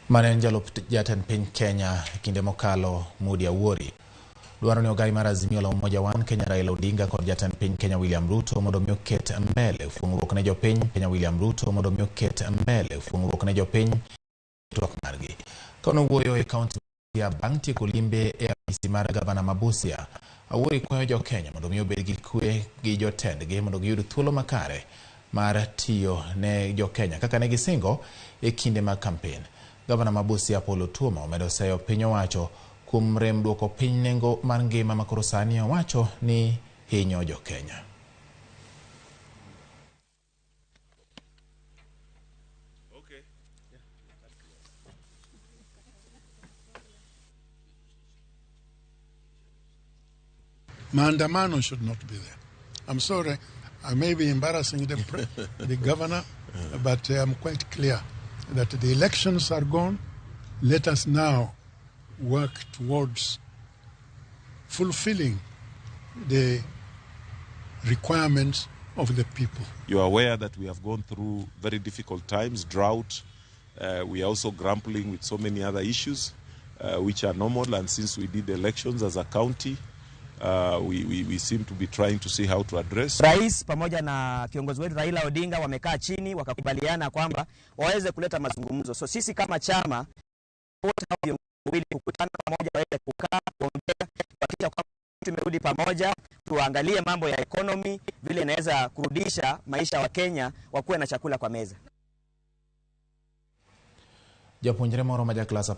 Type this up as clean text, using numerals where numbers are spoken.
Mane en jalup jatend piny Kenya e kinde mokalo, Moody Awuori, dwaro ni ogai mar Azimio la Umoja One Kenya Raila Odinga kod jatend piny Kenya William Ruto mondo mi oket mbele fuong'ruok ne jopiny Kenya William Ruto mondo mi oket mbele fuong'ruok ne jopiny twak margi. Ka nowuoyo e kaunti bang' tieko limbe e apisi mar gavana ma Busia, Awuori kwayo jo Kenya mondo mi obed gi kwe gi jotendgi mondo giyud thuolo makare mar tiyo ne jo Kenya kaka ne gisingo e kinde mag kampen. Gavana ma Busia Paul Otuoma omedo seyo piny owacho kuom rem duoko piny nengo mar ngima ma koro sani owacho ni hinyo jo Kenya. Maandamano should not be there. I'm sorry, I may be embarrassing the governor, but I'm quite clear that the elections are gone. Let us now work towards fulfilling the requirements of the people. You are aware that we have gone through very difficult times, drought. We are also grappling with so many other issues which are normal. And since we did the elections as a county, we seem to be trying to see how to address. Rais pamoja na kiongozi wetu Raila Odinga wamekaa chini wakakubaliana kwamba waweze kuleta mazungumzo. So sisi kama chama wote hao viongozi wawili kukutana pamoja, waweze kukaa kuongea, kuhakikisha kwamba tumerudi pamoja, tuangalie mambo ya economy vile inaweza kurudisha maisha wa Kenya wakuwe na chakula kwa meza. Japuonjre moro ma ja klas 10.